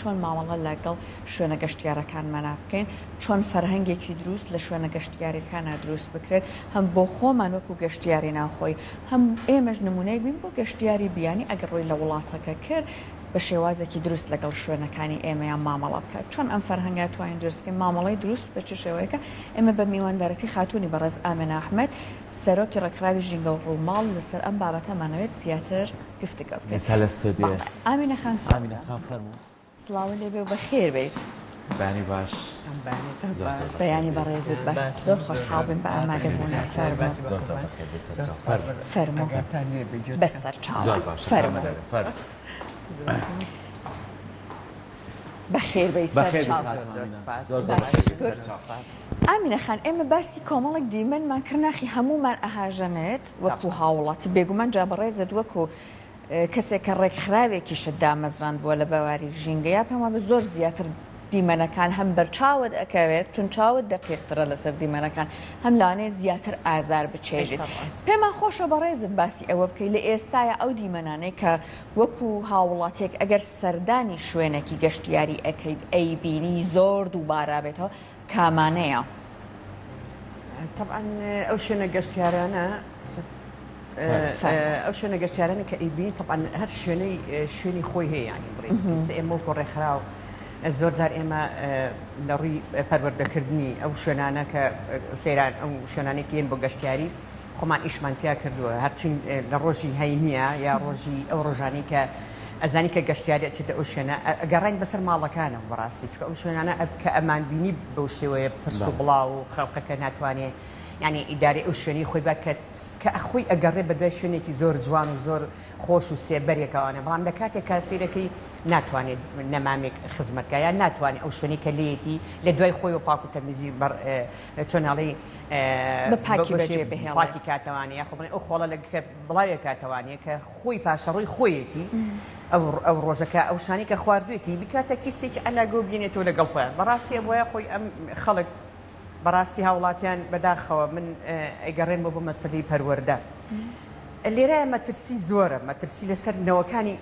چۆن مامەڵە لەگەڵ شوێنە گەشتیارەکانمانا بکەین، چۆن فەرهەنگێکی دروست لە شوێنە گەشتیاریەکانا دروست بکرێت، هەم بۆ خۆمان وەکو گەشتیاری ناوخۆی، هەم ئێمەش نمونەیەک بین بۆ گەشتیاری بیانی ئەگەر ڕووی لە وڵاتەکە کرد بە شێوازێکی دروست لەگەڵ شوێنەکانی ئێمەیان مامەڵە بکات. چۆن ئەم فەرهەنگە توانین دروست بکەین؟ مامەڵەی دروست بە چ شێوەیەکە؟ ئێمە بە میواندارەتی خاتوونی بەڕێز ئامێنە ئەحمەد، سەرۆکی ڕێکخراوی ژینگە و ڕووماڵ لەسەر ئەم بابەتەمانەوێت زیاتر گفتوگۆ بکەین. ئێستا لە ستۆدیۆ. بەڵێ. ئامینە خان فەرموو. ئامینە خان فەرموو. سڵاوت لێ بێ و بەخێر بێیت. بەیانی باش. بەیانیتان زۆر باش. زۆر بەخێر بەیانی بێیت. بەڕێزت باش. باش زۆر زۆر خۆشحاڵ زۆر بووین بە سپاس. ئامادە بوونت. زۆر فەرموو. سپاس زۆر زۆر بەقوربان. بەخێر بێیت زۆر سەرچاو. سپاس. فەرموو. فەرموو. ئاگاتان لێ بێ گوێت بەسەر چاوان. زۆر باشە. فەرموو. فەرموو. فەرموو. زۆر سپاس. بەخێر بێی بەخێر بێیت سەرچاو. خاتوو زۆر ئامینە. سپاس. زۆر زۆر باش بەخێر بێیت شکر. سەرچاو. سپاس. ئامینە خان ئێمە باسی کۆمەڵێک دیمەنمان کرد ناخی هەموومان ئەهاژەنێت وەکو تەبعەن. هاوڵاتی بێگومان جا بەڕێزت وەکو کەسێک کە ڕێکخراوێکیشت دامەزراندووە لە بواری ژینگەیا پێم وابێ زۆر زیاتر دیمەنەکان هەم بەرچاوت ئەکەوێت چون چاوت دەقیقترە لەسەر دیمەنەکان هەم لەوانەیە زیاتر ئازار بچێژیت پێمان خۆشە بەڕێزت باسی ئەوە بکەیت لە ئێستایا ئەو دیمەنانەی کە وەکو هاوڵاتیەک ئەگەر سەردانی شوێنێکی گەشتیاری ئەکەیت ئەیبینی زۆر دووبارە بێتەوە کامانەیە؟ تەبعەن ئەو شوێنە گەشتیارانە ئەو شوێنە گەشتیارانە کە ئەیبینی تەبعەن هەر شوێنەی شوێنی خۆی هەیە یانی بڵێ ئێمە وەکو ڕێکخراو زۆر جار ئێمە لە ڕووی پەروەردەکردنی ئەو شوێنانە کە سەیران ئەو شوێنانەی کە یەن بۆ گەشتیاری خۆمان ئیشمان تیا کردووە هەرچین لە ڕۆژی هەینیە یا ڕۆژی ئەو ڕۆژانەی کە ئەزانی کە گەشتیاری ئەچێتە ئەو شوێنە ئەگەڕین بەسەر ماڵەکانەوە بەڕاستی چکە ئەو شوێنانە کە ئەمان بینی بەو شێوەیە پرس و بڵاو و خەڵکەکە ناتوانێ یعنی ئیدارەی ئەو شوێنەی خۆی با کە کە خۆی ئەگەڕێ بە دوای شوێنێکی زۆر جوان و زۆر خۆش و سێبەرێکەوانە بەڵام لە کاتێک کە سەیرەکەی ناتوانێت نەمامێک خزمەت کا یان ناتوانێت ئەو شوێنەی کە لێیەتی لە دوای خۆی و پاک و تەمیزی بەڕ چۆن ئەڵێی بە پاکی بەجێ بهێڵێ. پاکی کاتەوانێ یاخۆ بڵێن ئەو خۆڵە لە کە بڵاوێ کاتەوانێ کە خۆی پاشەڕۆی خۆیەتی ئەو ئەو ڕۆژەکە ئەو شانەی کە خواردوێتی بکاتە کیسێکی عەلاگە و بینێتەوە لەگەڵ خۆیان بەڕاستی ئەبوایە خۆی ئەم خەڵک بەڕاستی هاوڵاتیان بەداخەوە من ئەگەڕێنمەوە بۆ مەسەلەی پەروەردە لێرە مەترسی زۆرە مەترسی لەسەر نەوەکانی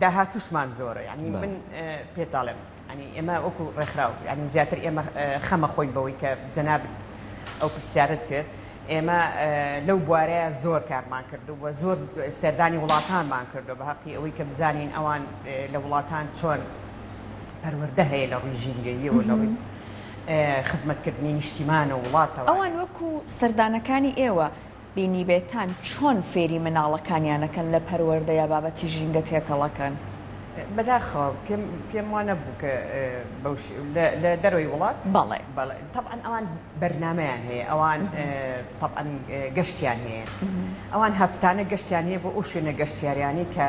داهاتووشمان زۆرە یعنی من پێتاڵێم ینی ئێمە وەکو ڕێکخراو ینی زیاتر ئێمە خەمە خۆین بەوەی کە جەنابت ئەو پرسیارت کرد ئێمە لەو بوارەیە زۆر کارمان کردو و زۆر سەردانی وڵاتانمان کردو بە هەقی ئەوەی کە بزانین ئەوان لە وڵاتان چۆن پەروەردە هەیە لە ڕووی ژینگەییەوە لە ڕووی خزمەتکردنی نیشتیمان و وڵاتەوە. ئەوان وەکو سەردانەکانی ئێوە بینیبێتان چۆن فێری مناڵەکانیان ئەکەن لە پەروەردە یا بابەتی ژینگە تێکەڵەکەن؟ بەداخەوە پێم پێم وا نەبوو کە بەو لە دەرەوەی وڵات بەڵێ. بەڵێ تەبعەن ئەوان بەرنامەیان هەیە ئەوان تەبعەن گەشتیان هەیە ئەوان هەفتانە گەشتیان هەیە بۆ ئەو شوێنە گەشتیاریانەی کە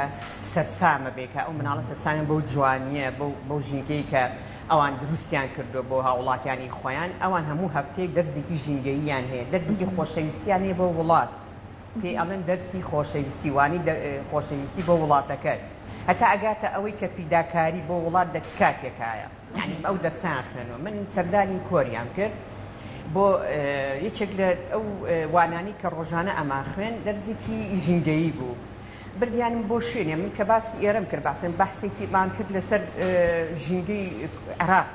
سەرسامە بێ کە ئەو مناڵە سەرسامە بەو جوانییە بەو بەو ژینگەی کە ئەوان دروستیان کردووە بۆ هاوڵاتیانی خۆیان، ئەوان هەموو هەفتەیەک دەرزێکی ژینگەییان هەیە، دەرزێکی خۆشەویستیان هەیە بۆ وڵات، پێی ئەڵێن دەرسی خۆشەویستی، وانەی خۆشەویستی بۆ وڵاتەکەت، هەتا ئەگاتە ئەوەی کە فیداکاری بۆ وڵات لە چ کاتێکایە، یانی ئەو دەرسەیان خوێندووە. من سەردانی کۆریام کرد بۆ یەکێک لە ئەو وانانەی کە ڕۆژانە ئەمان خوێند، دەرزێکی ژینگەیی بوو. بردیانم بۆ شوێنێ من کە باسی ئێرەم کرد باسم بەحسێکیمان کرد لەسەر ژینگەی عێراق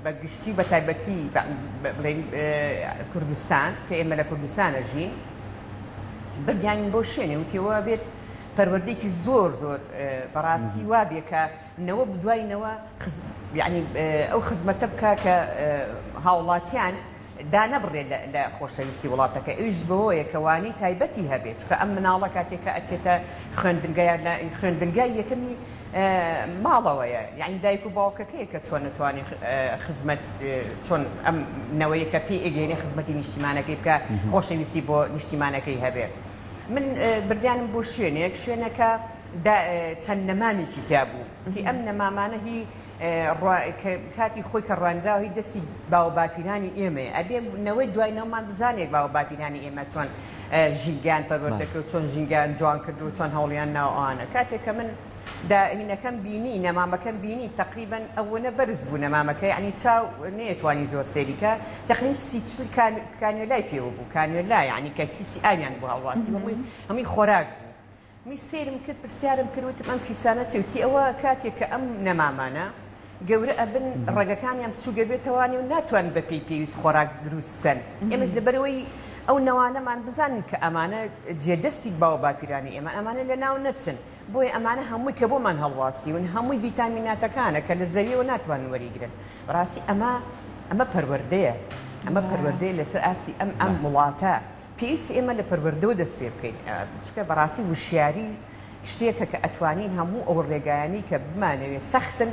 بە گشتی بە تایبەتی بڵێین کوردستان کە ئێمە لە کوردستانە ژین بردیانین بۆ شوێنێ وتیەوە بێت پەروەردەیەکی زۆر زۆر بەڕاستی وابێ کە نەوە دوای نەوە یعنی ئەو خزمەتە بکە کە هاوڵاتیان دانەبڕێ لە خۆشەویستی وڵاتەکەی ئەویش بەوەیە کە وانەی تایبەتی هەبێت چونکە ئەم مناڵە کاتێک کە ئەچێتە خوێندنگە یان لە خوێندنگای یەکەمی ماڵەوەیە یعنی دایک و باوکەکەیە کە چۆن نتوانێت خزمەت چۆن ئەم نەوەیە کە پێی ئەگەینێ خزمەتی نیشتیمانەکەی بکە خۆشەویستی بۆ نیشتیمانەکەی هەبێ من بردیانم بۆ شوێنێک شوێنەکە چەند نەمامێکی تیا بوو ئەم نەمامانە هی کاتی خۆی کە ڕوانراوە هی دەستی باوەباپیرانی ئێمەیە ئەبێ نەوەی دوای نەوەمان بزانێت باوەباپیرانی ئێمە چۆن ژینگەیان پەروەردە کرد چۆن ژینگەیان جوان کرد و چۆن هەوڵیان ناو ئەوانە کاتێک کە من داهینەکەم بینی نەمامەکەم بینی تقریبا ئەوەنە بەرز بوو نەمامەکە یعنی چاو نەیەتوانی زۆر سەیریکە تقریبا 30 کانوێلای پێوە بوو کانوێلا یعنی کە کیسی ئاویان بۆ هەڵواسی هەمووی خۆراک بوو. منیش سەیرم کرد پرسیارم کرد وتم ئەم کیسانە چی وتی ئەوە کاتێک کە ئەم نەمامانە گەورە ئەبن ڕەگەکانیان بچووگە بێتەوانێ و ناتوانن بە پێی پێویست خۆراک دروست بکەن ئێمەش لەبەرەوەی ئەو نەوانەمان بزانن کە ئەمانە جێدەستی باو باپیرانی ئێمە ئەمانە لە ناو نەچن بۆیە ئەمانە هەمووی کە بۆمان هەڵواسیون هەمووی ڤیتامیناتەکانە کە لە زەویەوە ناتوانن وەریگرن بەڕاستی ئەمە ئەمە پەروەردەیە ئەمە پەروەردەیە لەسەر ئاستی ئەم ئەم وڵاتە پێویستە ئێمە لە پەروەردەوە دەست پێ بکەین، چونکە بەڕاستی وشیاری شتێکە کە ئەتوانین هەموو ئەو ڕێگایانەی کە بمانەوێ سەختن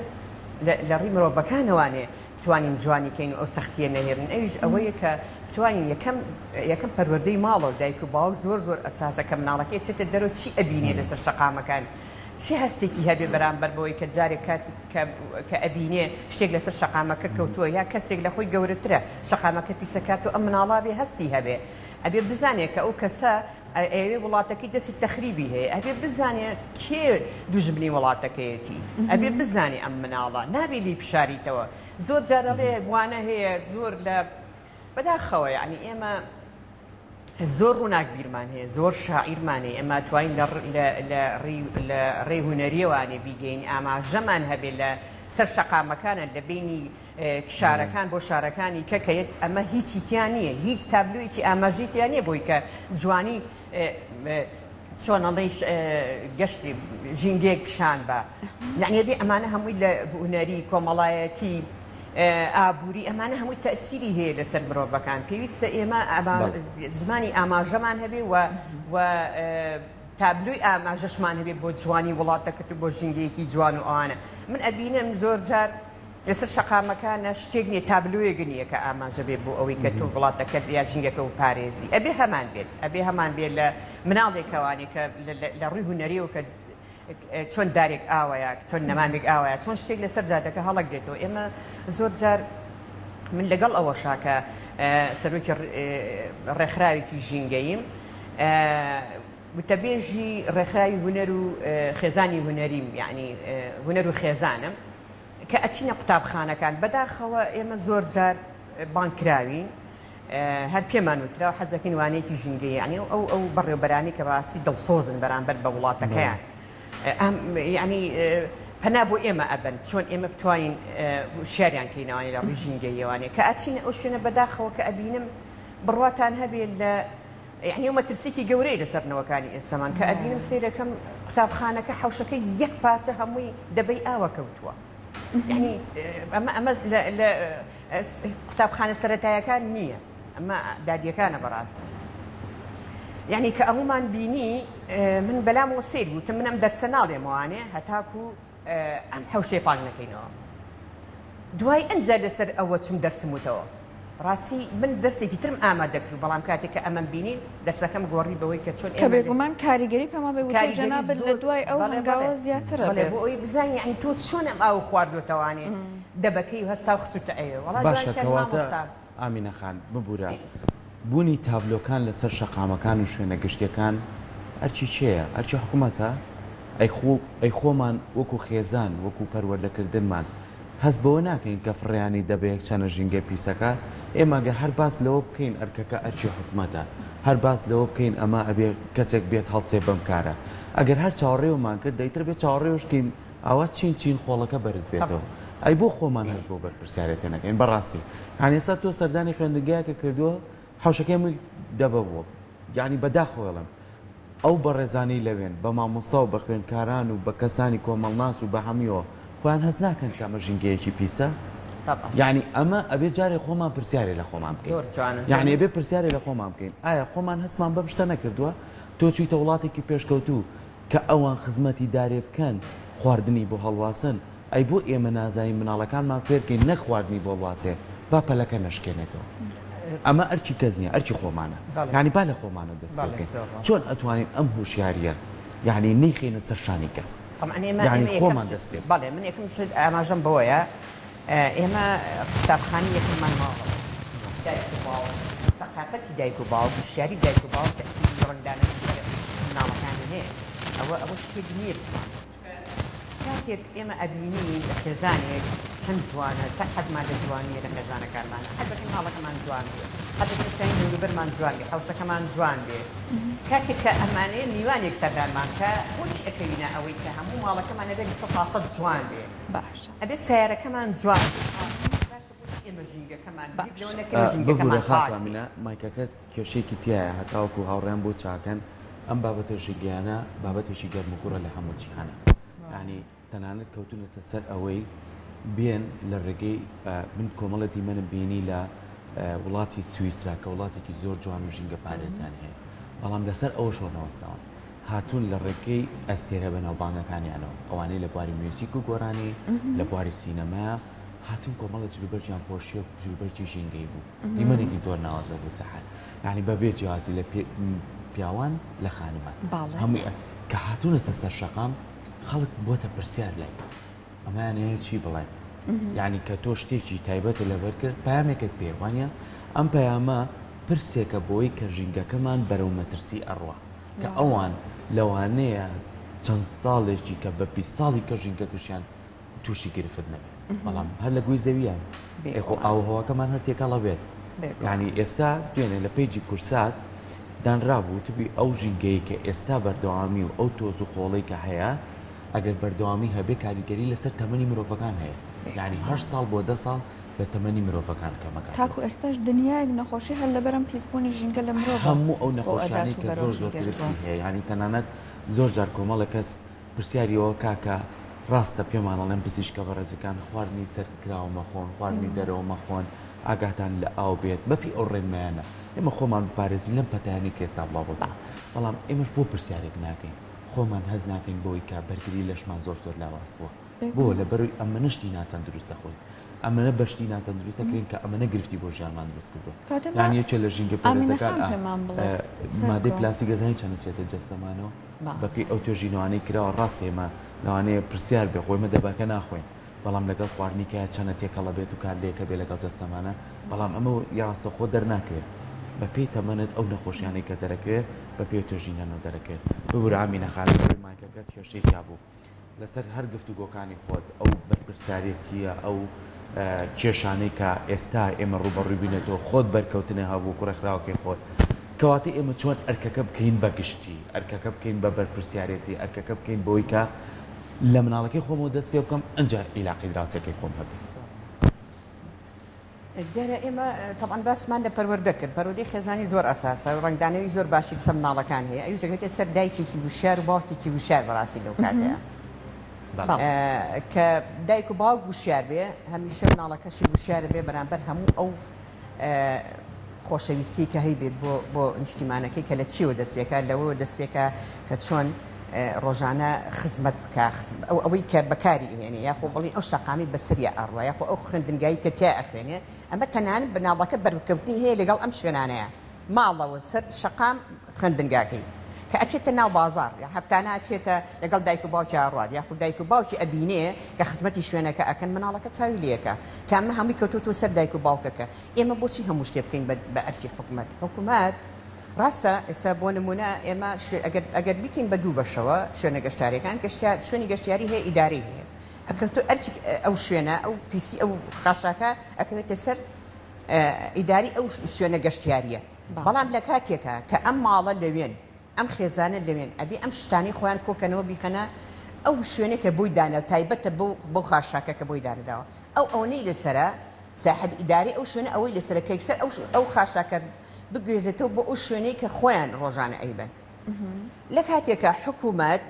لە ڕێی مرۆڤەکانەوانێ بتوانین جوانی کەین و ئەو سەختیە نەهێڵین ئەویش ئەوەیە کە بتوانین یەکەم یەکەم پەروەردەی ماڵەوە دایک و باوک زۆر زۆر ئەساسە کە مناڵەکەی چێتە دەرەوە چی ئەبینێ لەسەر شەقامەکان چ هەستێکی هەبێ بەرامبەر بەوەی کە جارێک کاتی کە کە ئەبینێ شتێک لەسەر شەقامەکە کەوتووە یا کەسێک لە خۆی گەورەترە شەقامەکە پیسەکات و ئەم مناڵە بێ هەستی هەبێ ئەبێ بزانێ کە ئەو کەسە ئەیەوێ وڵاتەکەی دەستی تەخریبی هەیە ئەبێ بزانێت کێ دوژمنی وڵاتەکەیەتی ئەبێ بزانێ ئەم مناڵە نابێ لێی بشاریتەوە زۆر جار ئەڵێ وانە هەیە زۆر لە بەداخەوە یعنی ئێمە زۆر ڕووناکبیرمان هەیە، زۆر شاعیرمان هەیە، ئێمە توانین لە ڕێی هونەریەوانێ بیگەین، ئاماژەمان هەبێ لە سەر شەقامەکانە لە بینی شارەکان بۆ شارەکانی کە کە یەت ئەمە هیچی تیا نییە، هیچ تابلۆیەکی ئاماژەی تیا نییە بۆی کە جوانی چۆن ئەڵێی گەشتی ژینگەیەک پیشان بە یعنی ئەبێ ئەمانە هەمووی لە هونەری کۆمەڵایەتی ئابووری ئەمانە هەمووی تەئسیری هەیە لەسەر مرۆڤەکان پێویستە ئێمە زمانی ئاماژەمان هەبێ و و تابلۆی ئاماژەشمان هەبێ بۆ جوانی وڵاتەکەت و بۆ ژینگەیەکی جوان و ئەوانە من ئەبینم زۆر جار لەسەر شەقامەکانە شتێک نییە تابلۆیەک نییە کە ئاماژە بێ بۆ ئەوەی کە تۆ وڵاتەکەت یا ژینگەکە و پارێزی ئەبێ هەمان بێت ئەبێ هەمان بێت لە مناڵێکەوانێ کە لە ڕووی هونەریەوە کە چۆن دارێک ئاوایە، چۆن نەمامێک ئاوایە، چۆن شتێک لەسەر جادەکە هەڵەگرێتەوە. ئێمە زۆر جار من لەگەڵ ئەوەشا کە سەرۆکی ڕێکخراوێکی ژینگەییم، وتەبێژی ڕێکخراوی هونەر و خێزانی هونەریم، یعنی هونەر و خێزانم، کە ئەچینە قوتابخانەکان، بەداخەوە ئێمە زۆر جار بانگ کراوین، هەر پێمان وتراوە حەز دەکەین وانەیەکی ژینگەیی یعنی ئەو ئەو بەڕێوبەرانی کە بەڕاستی دڵسۆزن بەرامبەر بە وڵاتەکەیان یعنی پەنا بۆ ئێمە ئەبن چۆن ئێمە بتوانین شاریان کەینەوانی لە ڕووی ژینگەییەوانێ کە ئەچینە ئەو شوێنە بەداخەوە کە ئەبینم بڕواتان هەبێ لە یعنی ئەو مەترسیکی گەورەی لەسەر نەوەکانی ئێستامان کە ئەبینم سەیرەکەم قوتابخانەکە حەوشەکە یەک پارچە هەمووی دەبەی ئاوە کەوتووە یعنی ئەمە ئەمە لە قوتابخانە سەرەتایەکان نییە ئەمە دادیەکانە بەڕاستی یعنی کە ئەمومان بینی من بەلامەوە سیر بووتم من ئەم دەرسە ناڵێمەوانێ هەتاکو ئەم حەوشەیە پاک نەکەینەوە دوای ئەنجا لەسەر ئەوە چم دەرسم وتەوە ڕاستی من دەرسێکی ترم ئامادە کرد بەڵام کاتێک کە ئەمەم بینی دەرسەکەم گۆڕی بەوەی کە چۆن کە بێگومان کاریگەری پێمان بێ وتەی جەنابت لە دوای ئەو هەنگاوە زیاترە بێت. بۆ ئەوەی بزانی یعنی تۆ چۆن ئەم ئاو خواردووەتەوانێ دەبەکەی و هەستا و خستووتە ئەوێ وەڵا باشە کەواتە ئامینە خان ببورە بوونی تابلۆکان لەسەر شەقامەکان و شوێنە گشتیەکان ئەرکی کێیە؟ ئەرکی حکومەتە؟ ئەی خۆ ئەی خۆمان وەکو خێزان وەکو پەروەردەکردنمان هەست بەوە ناکەین کە فڕێیانی دەبەیەک چەنە ژینگەی پیسەکات، ئێمە گەر هەر باس لەوە بکەین ئەرکەکە ئەرکی حکومەتە، هەر باس لەوە بکەین ئەمە ئەبێ کەسێک بێت هەڵسێ بەم کارە، ئەگەر هەر چاوەڕێومان کرد دەیتر بێ چاوەڕێوەش کەین ئاوا چین چین خۆڵەکە بەرز بێتەوە. ئەی بۆ خۆمان هەست بەو بەرپرسیارێتە نەکەین بەڕاستی؟ یانی ئێستا تۆ سەردانی خوێندنگایەکە کردووە حەوشەکەی هەمووی دەبە بووە یانی بەداخەوە ئەڵێم ئەو بەڕێزانەی لەوێن بە مامۆستا و بە خوێندکاران و بە کەسانی کۆمەڵناس و بە هەموویەوە خۆیان هەست ناکەن کە ئەمە ژینگەیەکی پیسە؟ یانی ئەمە ئەبێ جارێ خۆمان پرسیارێ لە خۆمان بکەین یانی ئەبێ پرسیارێ لە خۆمان بکەین ئایا خۆمان هەستمان بەم شتە نەکردووە؟ تۆ چوویتە وڵاتێکی پێشکەوتوو کە ئەوان خزمەتی دارێ بکەن خواردنی بۆ هەڵواسن ئەی بۆ ئێمە نازانین مناڵەکانمان فێرکەین نەک خواردنی بۆ ڵواسێ با پەلەکە نەشکێنێتەوە ئەمە ئەرکی کەس نیە ئەرکی خۆمانە یانی با لە خۆمانەوە دەست پێ بکەین چۆن ئەتوانین ئەم هۆشیاریە یانی نەیخەینە سەر شانی کەس یانی خۆمان دەست پێ بەڵێ من یەکەم شت ئاماژەم بەوەیە ئێمە قوتابخانەی یەکەممان ماڵە دایک و باوک سەقافەتی دایک و باوک هوشیاری دایک و باوک تەئسیری ڕەنگدانەوەی لەسەر مناڵەکانی هەیە ئەوە ئەوە شتێک نییە بتوانین. کاتێک ئێمە ئەبینین لە خێزانێک چەند جوانە، چەند حەزمان لە جوانییە لە خێزانەکانمانا، حەزەکەین ماڵەکەمان جوان بێ، حەزەکەین شتانی دەوروبەرمان جوان بێ، حەوشەکەمان جوان بێ، کاتێک کە ئەمانەیە میوانێک سەردانمان بکا، بۆچی ئەکەوینە ئەوەی کە هەموو ماڵەکەمان ئەبێ 100% جوان بێ، باشە. ئەبێ سەیارەکەمان جوان بێ، باشە بۆچی ئێمە ژینگەکەمان بیر لەوە نەکەین ببورە ژینگەکەمان خاتوو پاک بێ. ئامینە مایکەکەت کێشەیەکی تیایە هەتاوەکو هاوڕێیان بۆ چاکەن ئەم بابەتە ژینگەیانە بابەتێکی گەرموگوڕە لە هەموو جیهانا یانی تەنانەت کەوتونەتە سەر ئەوەی بێن لە ڕێگەی من کۆمەڵە دیمەنم بینی لە وڵاتی سویسرا کە وڵاتێکی زۆر جوان و ژینگە پارێزیان هەیە بەڵام لەسەر ئەوەشەوە نەوەستاون هاتوون لە ڕێگەی ئەستێرە بەناوبانگەکانیانەوە ئەوانەی لە بواری میوزیک و گۆرانی لە بواری سینەما هاتوون کۆمەڵە جلوبەرگیان پۆشیە جلوبەرگی ژینگەی بوو دیمەنێکی زۆر ناوازە بوو سەحەر یانی بەبێ جیاوازی لە پیاوان لە خانمان هەمووی کە هاتوونەتە سەر شەقام خەڵک بۆتە پرسیار لای ئەمەیان هەیە چی بڵێن یعنی کە تۆ شتێکی تایبەتە لەبەر کرد پامێکت پێ وانە ئەم پەیامە پرسێکە بۆی کە ژینگەکەمان بەرەو مەترسی ئەڕوا کە ئەوان لەوانەیە چەند ساڵێکی کە بە 20 ساڵی کە ژینگەکەشیان تووشی گرفت نەبێت بەڵام هەر لە گوی زەویان خۆ ئاوهەواکەمان هەر تێکەڵە بێت ینی ئێستا دوێنێ لە page ی کورسات دانرابوو تبی ئەو ژینگەیە کە ئێستا بەردەوامی و ئەو تۆز و خۆڵەی کە هەیە ئەگەر بەردەوامی هەبێ کاریگەری لەسەر تەمەنی مرۆڤەکان هەیە یعنی هەر ساڵ بۆ دە ساڵ لە تەمەنی مرۆڤەکان کەمەکات تاکو ئێستاش دنیایەک نەخۆشی هەر لەبەرم پیسبوونی ژینگە لە مرۆڤ هەموو ئەو نەخۆشیانەی کە زۆر زۆر گرفتی هەیە یعنی تەنانەت زۆر جار کۆمەڵێک کەس پرسیاری ئەوە کاکە ڕاستە پێمان ئەڵێن پزیشکە بەڕێزەکان خواردنی سەردکراوە مەخۆن خواردنی دەرەوە مەخۆن ئاگاتان لە ئاو بێت بەپی ئەو ڕێنمایانە ئێمە خۆمان بپارێزین لەم پەتایانەی کە ئێستا بڵاو بۆتەوە بەڵام ئێمەش بۆ پرسیارێک ناکەین خۆمان هەست ناکەین بەوەی کە بەرگری لەشمان زۆر زۆر لاواز بووە بۆ لەبەرەوەی ئەمەنە شتی ناتەندروست دەخۆین ئەمەنە بە شتی ناتەندروست دەکرێن کە ئەمەنە گرفتی بۆ ژیانمان دروست کردووە یان یەکێ لە ژینگە پارێزەکان مادەی پلاستیک ئەزانی چەند ئەچێتە جەستەمانەوە بەپێی ئەو توێژینەوانەی کراوە ڕاستە ئێمە لەوانەیە پرسیار بێ خۆ ئێمە دەباکە ناخۆین بەڵام لەگەڵ خواردنی کە چەنە تێکەڵە بێت و کارلێکە بێ لەگەڵ جەستەمانە بەڵام ئەمە ڕاستەوخۆ دەرناکەوێت بەپێی تەمەنت ئەو نەخۆشیانەی کە دەرەکەوێت بەپێی توێژینەوە دەرەکەوێت ببورە ئامینە خان لەبەرەوەی مایکەکەت کێشەی تیا بوو. لەسەر هەر گفتوگۆکانی خۆت ئەو بەرپرسیارێتییە، ئەو کێشانەی کە ئێستا ئێمە ڕووبەڕووی بووینەتەوە، خۆت بەرکەوتنت هەبوو وەکو ڕێکخراوەکەی خۆت، کەواتە ئێمە چۆن ئەرکەکە بکەین بە گشتی، ئەرکەکە بکەین بە بەرپرسیارێتی، ئەرکەکە بکەین بەوەی کە لە مناڵەکەی خۆمەوە دەست پێ بکەم ئنجا ئیلاقەی دراوسێکەی خۆم هەبێت. دیارە ئێمە تەبعەن باسمان لە پەروەردە کرد، پەروەردەی خێزانی زۆر ئەساسە و ڕەنگدانەوەی زۆر باشی لەسەر مناڵەکان هەیە، ئەویش دەکەوێتە سەر دایکێکی وشیار و باوکێکی وشیار بەڕاستی لەو کاتەیە کە دایک و باوک وشیار بێ هەمیشە مناڵەکەشی وشیارە بێ بەرامبەر هەموو ئەو خۆشەویستی کە هەیبێت بۆ بۆ نیشتیمانەکەی کە لە چیەوە دەست پێکات لەوەوە دەست پێکا کە چۆن ڕۆژانە خزمەت بکا ئەو ئەوەی کە بەکاری ئەهێنێ یاخۆ بڵێین ئەو شەقامی بەسەریا ئەڕوا یاخۆ ئەو خوێندنگای کە تیا ئەخوێنێ ئەمە تەنانەت بناڵەکە بەرکەوتنی هەیە لەگەڵ ئەم شوێنانەیە ماڵەوە سەر شەقام خوێندنگاکەی کە ئەچێتە ناو بازاڕ یا هەفتانە ئەچێتە لەگەڵ دایک و باوکی ئەڕوات یاخود دایک و باوکی ئەبینێ کە خزمەتی شوێنەکە ئەکەن مناڵەکە چاوی لێکە کە ئەمە هەمووی کەوتۆتەوە سەر دایک و باوکەکە ئێمە بۆچی هەموو شتێ بکەین بە ئەرکی حکومەت حکومەت ڕاستە ئێستا بۆ نمونە ئێمە ئەگەر بیکەین بە دوو بەشەوە شوێنە گەشتاریەکان گەشتیار شوێنی گەشتیاری هەیە ئیدارەی هەیە ئەکەوتۆ ئەرکی ئەو شوێنە ئەو پیسی ئەو خاشاکە ئەکەوێتە سەر ئیداری ئەو شوێنە گەشتیاریە بەڵام لە کاتێکە کە ئەم ماڵە لەوێن ئەم خێزانە لەوێن ئەبێ ئەم شتانەی خۆیان کۆکەنەوە بیخەنە ئەو شوێنێک کە بۆی دانا تایبەتە بۆ بۆ خاشاکە کە بۆی دانراوە ئەو ئەوەی لەسرە ساحب ئیداری ئەو شوێنە ئەوەی لەسرە کە یەکسەر ئەو ئەو خاشاکە بگوێزێتەوە بۆ ئەو شوێنەی کە خۆیان ڕۆژانە ئەیبەن. لە کاتێکا حکوومەت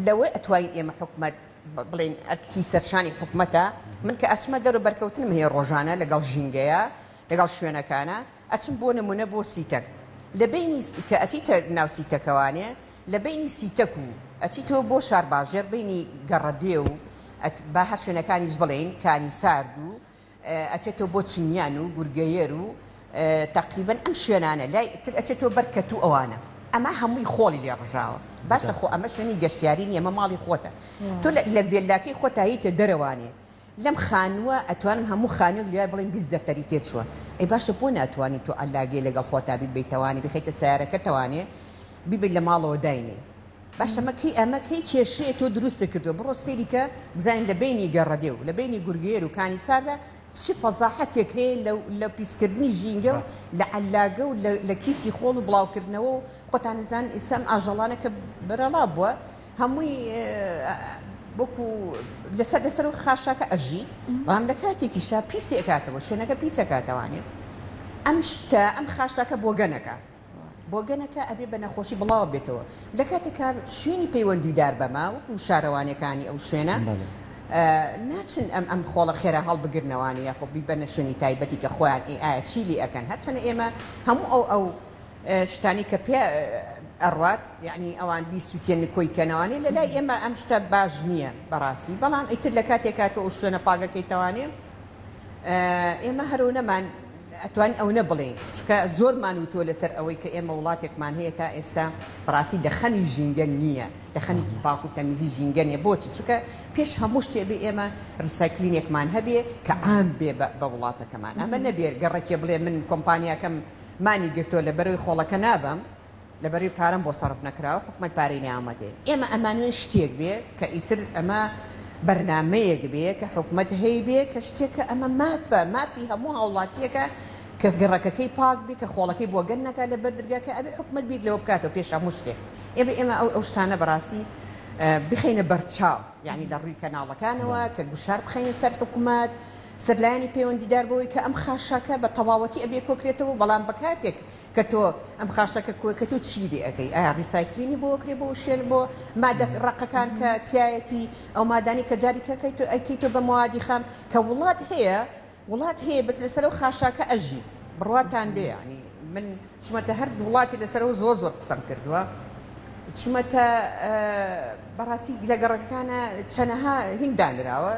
لەوەی ئەتوانین ئێمە حکومەت بڵێین ئەرکی سەرشانی حکومەتە، من کە ئەچمە دەرەوە بەرکەوتنم هەیە ڕۆژانە لەگەڵ ژینگەیە، لەگەڵ شوێنەکانە، ئەچم بۆ نموونە بۆ سیتەک. لە بەینی کە ئەچیتە ناو سیتەکەوانێ، لە بەینی سیتەک و ئەچیتەوە بۆ شارباژێڕ بەینی گەڕەدێ و با هەر شوێنەکانیش بڵێین کانی سارد و ئەچێتەوە بۆ چنیان و گورگەیەر و تەقریبەن ئەم شوێنانە لای تر ئەچێتەوە بەر کەتوو ئەوانە ئەمە هەمووی خۆڵی لێ ڕژاوە باشە خۆ ئەمە شوێنی گەشتیاری نییە ئەمە ماڵی خۆتە تۆ لە ڤێللاکەی خۆتا هیتە دەرەوانێ لەم خانووە ئەتوانم هەموو خانووێک لەوێ بڵێم 20 دەفتەری تێچووە ئەی باشە بۆ ناتوانی تۆ عەلاگەی لەگەڵ خۆتا بیبەیتەوانێ بیخەیتە سەیارەکەتەوانێ بیبەی لە ماڵەوە داینێی. باشە ئەمە کەی ئەمە کەی کێشەیە تۆ دروستت کردوە بڕۆ سەیری کە بزانین لە بەینی گەڕەدێ و لە بەینی گورگێر و کانیساردا چ فەزاحەتێک هەیە لە لە پیسکردنی ژینگە و لە عەلاگە و لە لە کیسی خۆڵ و بڵاوکردنەوە و خۆتان ئەزانن ئیستا ئەم ئاژەڵانە کە بەرەڵا بووە هەمووی وەکو لەسەر لەسەر و خاشاکە ئەژی بەڵام لە کاتێکیشا پیسی ئەکاتەوە شوێنەکە پیس ئەکاتەوانێ ئەم شتە ئەم خاشاکە بۆگەنەکە بۆگەنەکە ئەبێ بە نەخۆشی بڵاو بێتەوە لە کاتێکا شوێنی پەیوەندیدار بەمە وەکو شارەوانیەکانی ئەو شوێنە ناچن ئەم ئەم خۆڵە خێرا هەڵبگرنەوانی یاخۆ بیبەنە شوێنی تایبەتی کە خۆیان ئێ ئایا چی لێ ئەکەن هەرچەنە ئێمە هەموو ئەو ئەو شتانی کە پێ ئەڕوات یعنی ئەوان بیسووتێن کۆی کەنەوانێ لە لای ئێمە ئەم شتە باش نییە بەڕاستی بەڵام ئیتر لە کاتێکا تۆ ئەو شوێنە پاکەکەی تەوانێ ئێمە هەرۆنەمان ئەتوانین ئەونە بڵێین چونکە زۆرمان وتووە لەسەر ئەوەی کە ئێمە وڵاتێکمان هەیە تا ئێستا بەڕاستی لە خەمی ژینگە نییە لە خەمی پاک و تەمیزی ژینگە نییە بۆچی چونکە پێش هەموو شتێ بێ ئێمە recycling ێکمان هەبێ کە عام بێ بە وڵاتەکەمان ئەمە نەبێ گەڕەکێ بڵێ من کۆمپانیاکەم مانی گرتووە لە بەرەوەی خۆڵەکە نابەم لەبەرەی پارەم بۆ سەرف نەکراوە حکومەت پارەی نامەتێ ئێمە ئەمانوێ شتێک بێ کە ئیتر ئەمە بەرنامەیەک بێ کە حکومەت هەیبێ کە شتێکە ئەمە مافە مافی هەموو هاوڵاتیەکە کە گەڕەکەکەی پاک بێ کە خۆڵەکەی بۆگەن نەکات لە بەر درگاکە ئەبێ حکومەت بیر لەوە بکاتەوە پێش هەموو شتێک ئێمە ئێمە ئەو ئەو شتانە بەڕاستی بخەینە بەرچاو یعنی لە ڕووی کەناڵەکانەوە کە گوشار بخەینە سەر حکومەت سەر لایەنی پەیوەندیدار بەوەی کە ئەم خاشاکە بە تەواوەتی ئەبێ کۆکرێتەوە بەڵام بە کاتێک کە تۆ ئەم خاشەکە کۆ کە تۆ چی لێ ئەکەی ئایا recycling ی بۆ ئەکرێ بۆ شوێن بۆ مادە ڕەقەکان کە تایەتی ئەو مادانی کە جاری کەکەی تۆ ئەیکەی تۆ بە موادی خام کە وڵات هەیە وڵات هەیە بەس لەسەر ئەو خاشاکە ئەژی بڕواتان بێ ینی من چمەتە هەر وڵاتی لەسەرەوە زۆر زۆر قسەم کردووە چمەتە بەڕاستی لە گەڕەکانە چەنەها هین دانراوە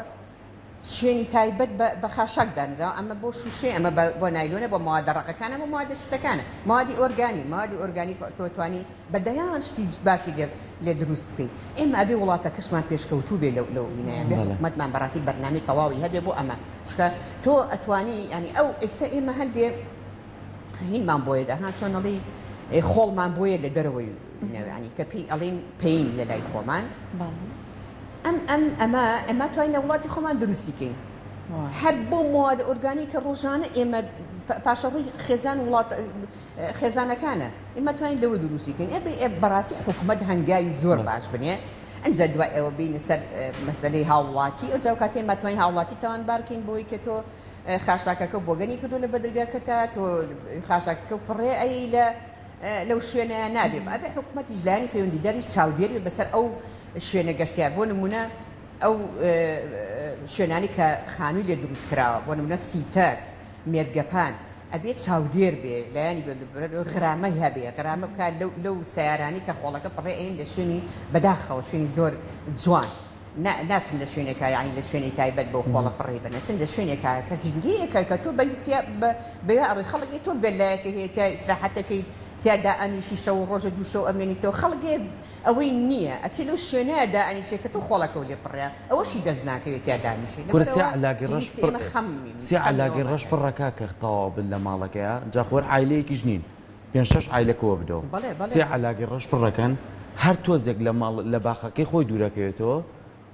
شوێنی تایبەت بە خاشاک دانراوە، ئەمە بۆ شوشەیە، ئەمە بۆ نایلۆنە، بۆ مەوادە ڕەقەکانە، بۆ مەوادە شتەکانە، مەوادی ئۆرگانی، مەوادی ئۆرگانی تۆ توانی بە دەیان شتی باشی لێ لێ دروست بکەیت. ئێمە ئەبێ وڵاتەکەشمان پێشکەوتوو بێ لەو لەو هینایە، بێ حکومەتمان بەڕاستی بەرنامەی تەواوی هەبێ بۆ ئەمە، چونکە تۆ ئەتوانی یانی ئەو ئێستا ئێمە هەندێ هینمان بۆیە ها چۆن ئەڵێی خۆڵمان بۆیە لە دەرەوەی ینی کە پێی ئەڵێن پەین لە لای خۆمان ئەم ئەم ئەمە ئەمە توانین لە وڵاتی خۆمان دروستی کەین هەر بۆ مواد ئۆرگانی کە ڕۆژانە ئێمە پاشەڕووی خێزان وڵات خێزانەکانە ئێمە توانین لەوە دروستی کەین ئەبێ بەڕاستی حکومەت هەنگاوی زۆر باش بنێ ئەنجا دوای ئەوە بینە سەر مەسلەی هاوڵاتی ئەو جاوکاتێ ماتوانین هاوڵاتی تاوانبارکەین بۆی کە تۆ خاشاکەکە بۆگەنی کردو لە بەدرگاکەتا تۆ خاشاکەکە فڕێ ئەی لە لەو شوێنە نابێ ئەبێ حکوومەتیش لایەنی پەیوەندیداریش چاودێر بێ بەسەر ئەو شوێنە گەشتیار بۆ نمونە ئەو شوێنانی کە خانووی لێ دروست کراوە بۆ نمونە سیتەک مێرگەپان ئەبێ چاودێر بێ لایەنی غرامەی هەبێ غرامە بکات لەو سیارانی کە خۆڵەکە پڕێ ئەین لە شوێنی بەداخەوە شوێنی زۆر جوان ناچن لە شوێنێکا یانی لە شوێنی تایبەت بەو خۆڵە فڕێی بەن ئەچن لە شوێنێکا کە ژینگەیەکە کە تۆ بەوێ ئەڕۆی خەڵک تۆ ڤێلایەکە هەیە تیا ئیسراحەتەکەی تیا دائەنیشی شەو و ڕۆژە دوو شەو ئەمێنیتەوە خەڵک هەیە ئەوەی نییە ئەچێ لەو شوێنە دائەنیشێ کە تۆ خۆڵەکەو لێ پڕە ئەوەشی دەست ناکەوێ تیا دانیشێ کورە سێ لەبەرئەوە عەلاگەی ڕەش پێویستە پڕ ئێمە خەمین سێ خەمی عەلاگەی ئەوەمان ڕەش هەبێ. پڕە کاکە تەواو بن لە ماڵەکەیا جا خۆر عایلەیەکیش نین پێنج شەش عایلە کۆ بدەوە بەڵێ بەڵێ. سێ عەلاگەی ڕەش پڕەکەن هەر تۆزێک لە ماڵ لە باخەکەی خۆی دوورەکەوێتەوە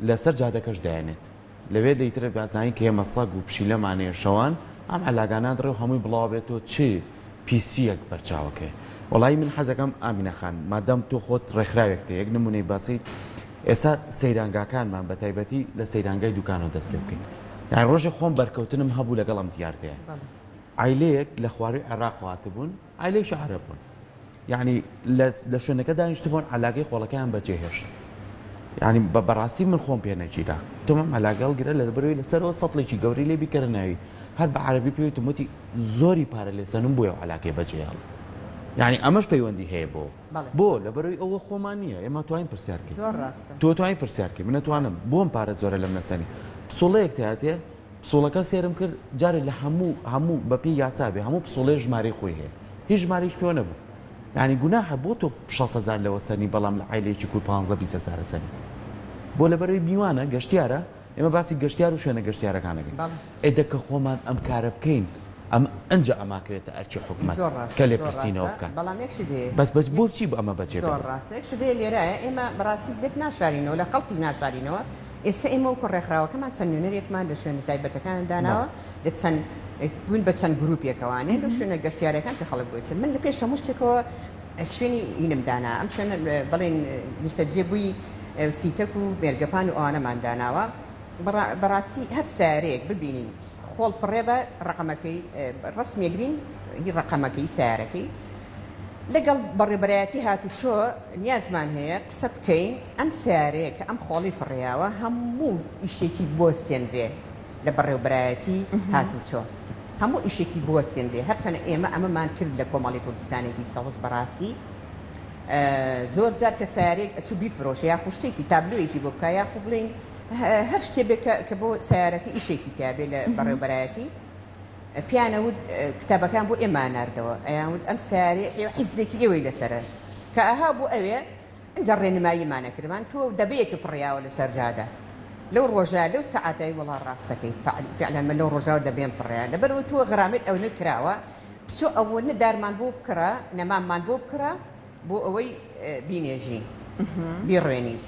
لەسەر جادەکەش دایەنێت لەوێ لەیترە بازانین کە ئێمە سەگ و پشیلەمان هەیە شەوان ئەم عەلاگانە دڕێ و هەمووی بڵاو بێتەوە چ پیسیەک بەرچاوەکەی وەڵایی من حەزەکەم ئامینە خان مادام تۆ خۆت ڕێکخراوێکتە یەک نمونەی بەسیت ئێستا سەیرانگاکانمان بە تایبەتی لە سەیرانگای دوکانەوە دەست پێ بکەین یانی ڕۆژێ خۆم بەرکەوتنم هەبوو لەگەڵ ئەم دیاردەیە عایلەیەک لە خواروی عێراق هاتبوون عایلەیەکی عەرەب بوون یعنی لە شوێنەکە دانیشتبوون عەلاگەی خۆڵەکەیان بەجێهێشت یعنی بە بەڕاستی من خۆم پێ نەگیرا تۆمە عەلاگەڵ گرە لە بەرەوەی لەسەرەوە سەتڵێکی گەورەی لێ بیکەرە ناوی هەر بە عەرەبی پێوتم وتی زۆری پارە لێسەنم بۆیە عەلاگەی بەجێهێڵ یعنی ئەمەش پەیوەندی هەیە بۆ بۆ لەبەرەوەی ئەوە خۆمان نییە ئێمە توانین پرسیار بکەین تۆ توانین پرسیار بکەین من نەتوانم بۆم پارە زۆرە لەم نەسەنی پسوڵەیەک تیاتێ پسوڵەکە سێرم کرد جارێ لە هەموو هەموو بەپێی یاسا بێ هەموو پسوڵەیە ژمارەی خۆی هەیە هیچ ژمارەیش پێوە نەبوو یعنی گوناحە بۆ تۆ 6 هەزار لەوە سەنی بەڵام لە عایلەیەکی کورد 15 20 هەزارە سەنی بۆ لەبەرەوەی میوانە گەشتیارە ئێمە باسی گەشتیار و شوێنە گەشتیارەکان ئەکەین ئێ دە کە خۆمان ئەم کارە بکەین. ئەم ئەنجا ئەماکەوێتە ئەرکی حکومەت زۆر ڕاستە کە زۆر لێپرسینەوە ڕاستە بکات. بەڵام یەک شت هەیە بەس بەس بۆچی ئەمە بەجێ زۆر بێنێت؟ ڕاستە یەک شت هەیە لێرایە ئێمە بەڕاستی لێک ناشارینەوە لە خەڵکیش ناشارینەوە ئێستا ئێمە وەکو ڕێکخراوەکەمان چەند نوێنەرێکمان لە شوێنە تایبەتەکان داناوە لە چەند بوون بە چەند گروپێکەوانێ لە شوێنە گەشتیارەکان کە خەڵک بۆی چن من لە پێش هەموو شتێکەوە شوێنی ئینم دانا ئەم شوێنە بڵێن نیشتەجێ بووی سیتەک و مێرگەپان و ئەوانەمان داناوە بەڕاستی هەر سیارەیەک ببینین خۆڵ فڕێ بە ڕەقەمەکەی ڕەسمێگرین هی ڕەقەمەکەی سیارەکەی لەگەڵ بەڕێوبەرایەتی هاتوچۆ نیازمان هەیە قسە بکەین ئەم سیارەیە کە ئەم خۆڵی فڕیاوە هەموو ئیشێکی بوەستێنرێ لە بەڕێوبەرایەتی هاتوچۆ هەموو ئیشێکی بوەستێنرێ هەرچەنە ئێمە ئەمەمان کرد لە کۆمەڵی کوردستانێکی سەوز بەڕاستی زۆر جار کە سیارێک ئەچوو بیفرۆشە یاخو شتێکی تابلۆیەکی بۆ بکە یاخو بڵین هەر شتێ بێ کە بۆ سیارەکە ئیشێکی تیابێ لە بەڕێوبەرایەتی پێیان ئەوت کتابەکان بۆ ئێمە ناردەوە ئەیان وت ئەم سیارەیە حیجزێکی ئێوەی لەسەرە کە ئەها بۆ ئەوێ ئینجا ڕێنماییمان ئەکردمان تۆ دەبەیەکە فڕیاوە لەسەر جادە لەو ڕۆژە لەو سەعاتای وەڵا ڕاستەکەی فعلا من لەو ڕۆژاوە دەبێم فڕیا لەبەرەوە تۆ غرامەت ئەونە کراوە بچۆ ئەوەنە دارمان بۆ بکڕە نەماممان بۆ بکڕە بۆ ئەوەی بینێژین بیڕوێنین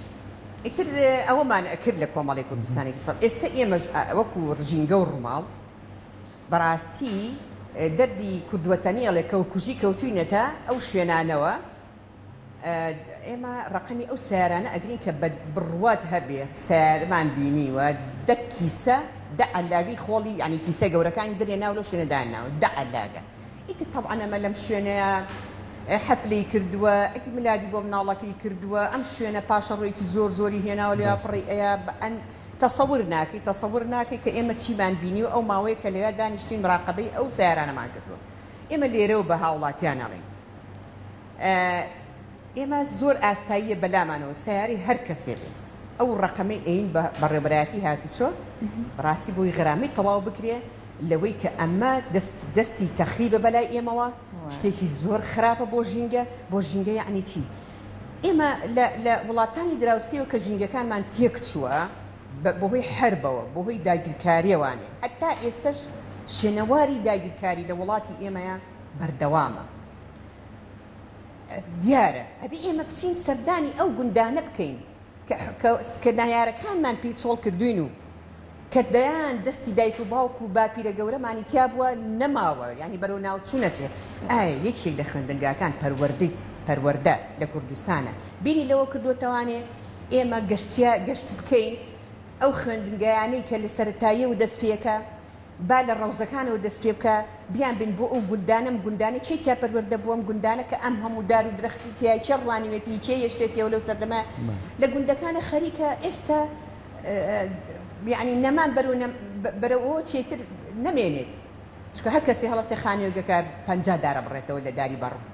ئیتر ئەوەمان ئەکرد لە کۆمەڵی کوردستانێکی سەد ئێستا ئێمەش وەکو ڕژینگە و ڕووماڵ بەڕاستی دەردی کوردوەتەنی ئەڵێ کەوکوژی کەوتوینەتە ئەو شوێنانەوە ئێمە ڕەقەمی ئەو سیارانە ئەگرین کە بە بڕوات هەبێ سیارمان بینیوە دە کیسە دە عەلاگەی خۆڵی یعنی کیسە گەورەکانی دەرێ ناو لەو شوێنە داناوە دە عەلاگە ئیتر تەبعەن ئەمە لەم شوێنەیە حەفلەی کردووە عید میلادی بۆ مناڵەکەی کردووە ئەم شوێنە پاشەڕۆیەکی زۆر زۆری هێناوە لێ پڕی ئەیا بە ئەن تەسەور ناکەی تەسەور ناکەی کە ئێمە چیمان بینیوە ئەو ماوەیە کە لەوێ دانیشتوین مراقەبەی ئەو سەیارانەمان کردووە ئێمە لێرەوە بە هاوڵاتیان ئەڵێین ئێمە زۆر ئاساییە بەلامانەوە سەیارەی هەر کەسێ بێ ئەو ڕەقەمەی ئەین بە بەڕێوبەرایەتی هاتوچۆ بەڕاستی بۆی غەرامەی تەواو بکرێ لەوەی کە ئەمە دەست دەستی تەخریبە بەلای ئێمەوە شتێکی زۆر خراپە بۆ ژینگە بۆ ژینگە یعنی چی ئێمە لە وڵاتانی دراوسێەوە کە ژینگەکانمان تێکچووە بەهۆی حەربەوە بەهۆی داگیرکاریەوانێ هەتا ئێستش شوێنەواری داگیرکاری لە وڵاتی ئێمەیە بەردەوامە دیارە ئەبێ ئێمە بچین سەردانی ئەو گوندانە بکەین کە نایارەکانمان پێی چۆڵ کردوین و کە دەیان دەستی دایک و باوک و باپیرە گەورەمانی تیا بووە نەماوە یعنی بەرەو ناوچوو نەچێ ئایا یەکێک لە خوێندنگاکان پەروەردەی پەروەردە لە کوردستانە بیری لەوە کردوتەوانێ ئێمە گەشتیا گەشت بکەین ئەو خوێندنگایانەی کە لە سەرەتاییەوە دەست پێکە با لە ڕەوزەکانەوە دەست پێ بکا بیان بن بۆ ئەو گوندانە ئەم گوندانە کێ تیا پەروەردە بووە ئەم گوندانە کە ئەم هەموو دار و درەختی تیایە کێ ڕوانیوێتی کێ یەشتێتیەوە لەو سەردەمە لە گوندەکانە خەریکە ئێستا یعنی نەمان بەرەو بەرەو ئەوە چێتر نەمێنێت چونکە هەر کەسی هەڵەسێ خانووێکەکە 50 دارە بڕێتەوە لە داری بەڕوو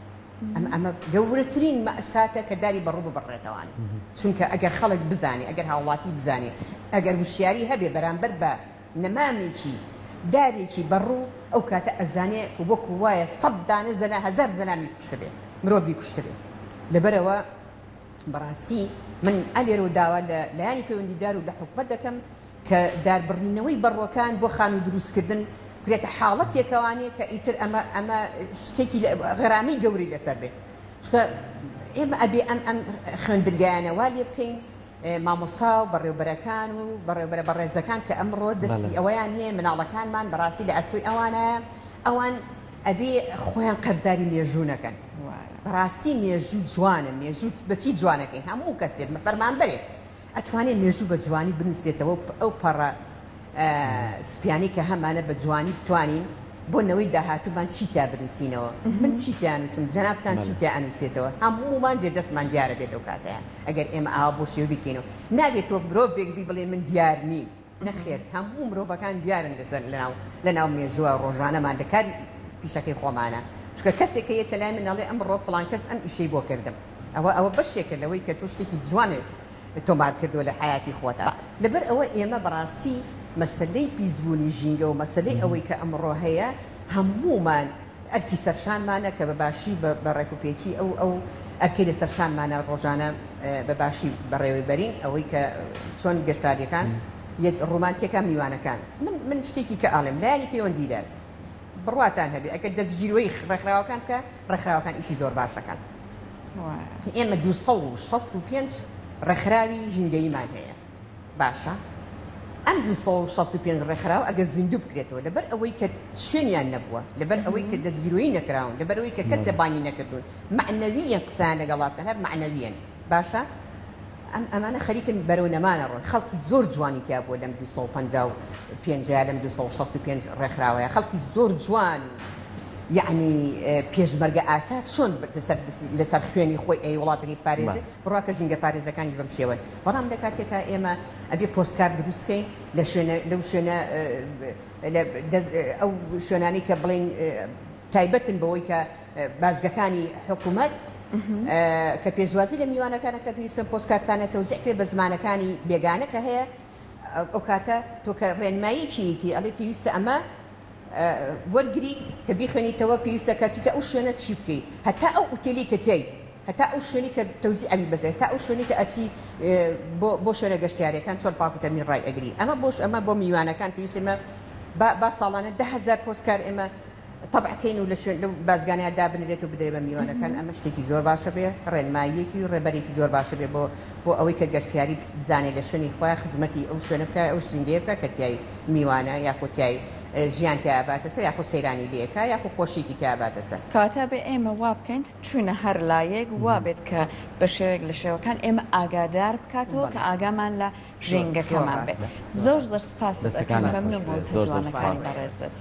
ئەمە ئەمە گەورەترین مەئساتە کە داری بەڕوو ببڕێتەوانێ چونکە ئەگەر خەڵک بزانێ ئەگەر هاوڵاتی بزانێ ئەگەر وشیاری هەبێ بەرامبەر بە نەمامێکی دارێکی بەڕوو ئەو کاتە ئەزانێ وەکو وایە سەد دانە زەلا هەزار زەلامی کوشتبێ مرۆڤی کوشتبێ لەبەرئەوە بەڕاستی من ئەلێرەوە داوا لە لایەنی پەیوەندیدار و لە حکومەت دەکەم کە داربڕینەوەی بەڕوەکان بۆ خانوو دروستکردن بکرێتە حاڵەتێکەوانێ کە ئیتر ئەمە ئەمە شتێکی غەرامی گەوری لەسەر بێ چونکە ئێمە ئەبێ ئەم ئەم خوێندنگایانە وا لێ بکەین مامۆستا و بەڕێوبەرەکان و بەڕێوبەرە بەڕێزەکان کە ئەمڕۆ دەستی ئەوەیان هەیە مناڵەکانمان بەڕاستی لە ئەستۆی ئەوانایە ئەوان ئەبێ خۆیان قەرزاری مێژوو نەکەن بەڕاستی مێژوو جوانە مێژوو بەچی جوانەکەین هەموو کەسێک فەرمانبەرێک ئەتوانێت مێژوو بە جوانی بنووسێتەوە ئەو پەڕە سپیانی کە هەمانە بە جوانی بتوانین بۆ نەوەی داهاتوومان چی تیا بنووسینەوە من چی تیا نووسم جەنابتان چی تیا ئەنووسێتەوە هەموومان جێ دەستمان دیارە بێت لەو کاتەیە ئەگەر ئێمە ئاوا بۆ شێوە بیکەینەوە نابێت تۆ مرۆڤێک بی بڵێ من دیار نیم نەخێر هەموو مرۆڤەکان دیارن لەسەر لەناو لەناو مێژووە ڕۆژانەمان لە کاری پیشەکەی خۆمانە چونکە کەسێک کە یەتە لای من ئەڵێ ئەمڕۆ فڵان کەس ئەم ئیشەی بۆ کردم ئەوە ئەوە بەشێکە لەوەی کە تۆ شتێکی جوانێ تۆمار کردووە لە حەیاتی خۆتا لەبەر ئەوە ئێمە بەڕاستی مەسەلەی پیسبوونی ژینگە و مەسەلەی ئەوەی کە ئەمڕۆ هەیە هەموومان ئەرکی سەرشانمانە کە بە باشی و بە ڕێکوپێکی ئەو ئەو ئەرکەی لەسەر شانمانە ڕۆژانە بە باشی بەڕێوەی بەرین ئەوەی کە چۆن گەشتاریەکان یەت ڕوومان تێکا میوانەکان من من شتێکی کە ئاڵێم لایەنی پەیوەندیدار. بڕواتان هەبێ ئەگەر دەستگیرۆی ڕێکخراوەکان بکە ڕێکخراوەکان ئیشی زۆر باشەکەن. ئێمە 265 ڕێکخراوی ژینگەییمان هەیە باشە ئەم 265 ڕێکخراو ئەگەر زیندوو بکرێتەوە لەبەر ئەوەی کە شوێنیان نەبووە لەبەر ئەوەی کە دەستگیرۆیی نەکراون لەبەر ئەوەی کە کەسێ بانگی نەکردوون مەعنەوییەن قسەیان لەگەڵا بکەن هەر مەعنەوییەن باشە ئەم ئەمانە خەریکن بەرەو نەمان ئەڕۆن خەڵکی زۆر جوانی تیا بووە لەم 255 یا لەم 265 ڕێکخراوەیە خەڵکی زۆر جوان یعنی پێشمەرگە ئاسا چۆن لەسەر خوێنی خۆی ئەی وڵاتەکەی پارێزێ بڕواکە ژینگە پارێزەکانیش بەم شێوەن بەڵام لە کاتێکا ئێمە ئەبێ پۆستکار دروستکەین لە شوێنە لەو شوێنە ئەو شوێنانی کە بڵین تایبەتن بەوەی کە بازگەکانی حکومەت کە پێشوازی لە میوانەکان ئەکەن پێویستە پۆستکارتانە تەوزیع کرێت بە زمانەکانی بێگانە کە هەیە ئەو کاتە تۆ کە ڕێنماییەکی ئەڵێ پێویستە ئەمە وەرگری کە بیخوێنیتەوە پێویستە کە چیتە ئەو شوێنە چی بکەی هەتا ئەو ئوتێلی کە تیای هەتا ئەو شوێنی کە تەوزی ئەوی بەزێ تا ئەو شوێنی کە ئەچی بۆ بۆ شوێنە گەشتیارەکان چۆن پاک و تەمیر ڕای ئەگری ئەمە بۆش ئەمە بۆ میوانەکان پێویستە ئێمە با ساڵانە 10هزار پۆستکار ئێمە تەبع کەین و لە شوێن لەو بازگانەیا دابنرێت و بدرێ بە میوانەکان ئەمە شتێکی زۆر باشە بێ ڕێنماییەکی و ڕێبەرێکی زۆر باشە بێ بۆ بۆ ئەوەی کە گەشتیاری بزانێ لە شوێنی خۆیان خزمەتی ئەو شوێنە بکا ئەو ژینگەیە بکا کە تیای میوانە یاخود تیای ژیان تیا باتە سەر یاخود سەیرانی لێ کا یاخود خۆشیەکی تیا باتە سەر. کەواتە ئەبێ ئێمە وا بکەین چوینە هەر لایەک وا بێت کە بە شێوەیەک لە شێوەکان ئێمە ئاگادار بکاتەوە کە بەڵێ. ئاگامان لە زۆر زۆر ژینگەکەمان بێت. ڕاستە زۆر زۆر زۆر سپاست دەستەکانت ئەکەم خۆش مەمنون بێت بۆ زۆر زۆر جوانەکانی سپاس. بەڕێزت.